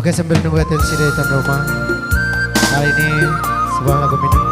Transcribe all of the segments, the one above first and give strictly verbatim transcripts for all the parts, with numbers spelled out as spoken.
Oke, sambil nunggu atensi dari tuan rumah, kali ini sebuah lagu minum.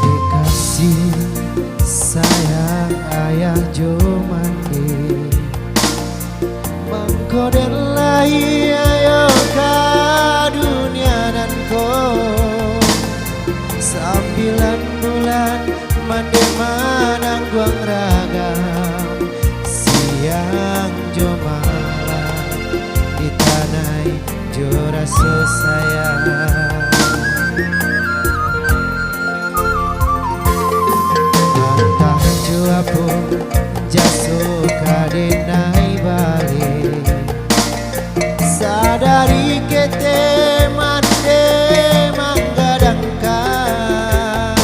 Dek kasih sayang ayah jo mande, mangko den lahia yo ka dunia nan ko. Sambilan bulan mande manangguang ragam, siang jo malam di tanai jo raso sayang. Antah jo apo jaso ka denai bali, sadari kete mande manggadangkan.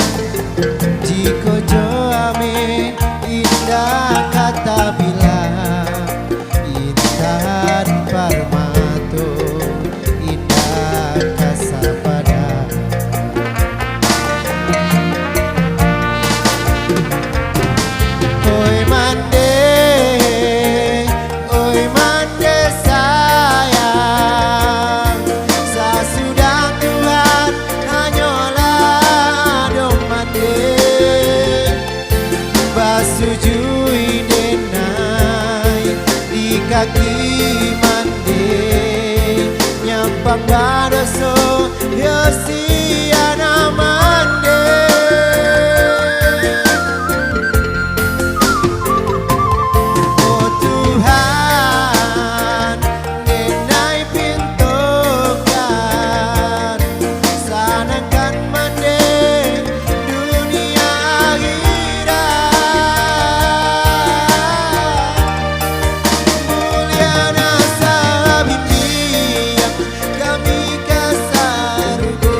Jiko jo ameh indak ka tabilang, intan parmato indak ka sapadan. Oi mande, oi mande sayang, sasudah Tuhan hanyolah ado mande. Basujui denai di kaki mande, nyampang badoso yo siana mande. Oh Tuhan, denai pintokan, sanangkan mande dunia akhirat. Muliana sabimbiang kami ka sarugo.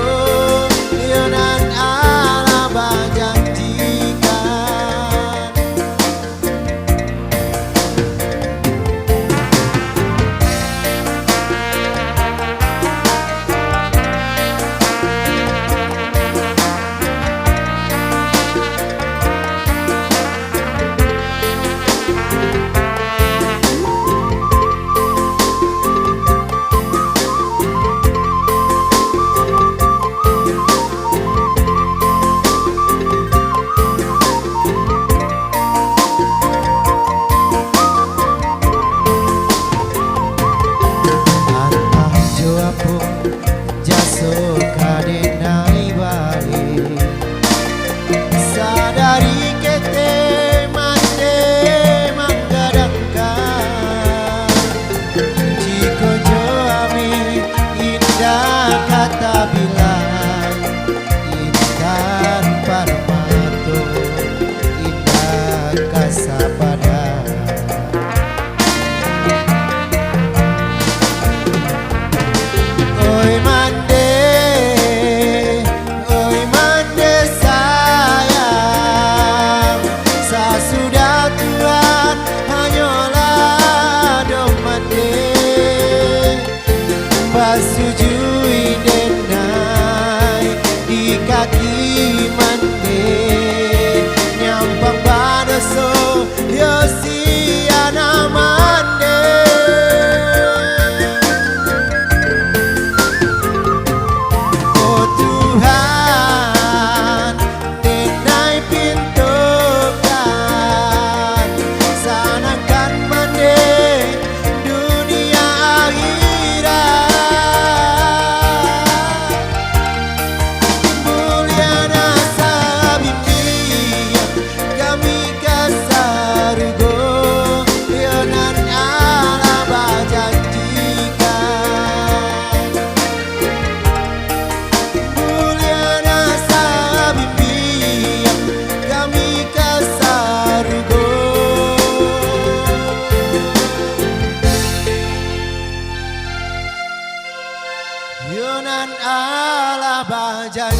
Yo nan Allah bajanjikan.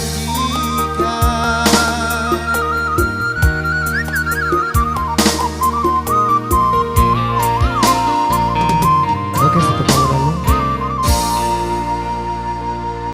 Oke, seperti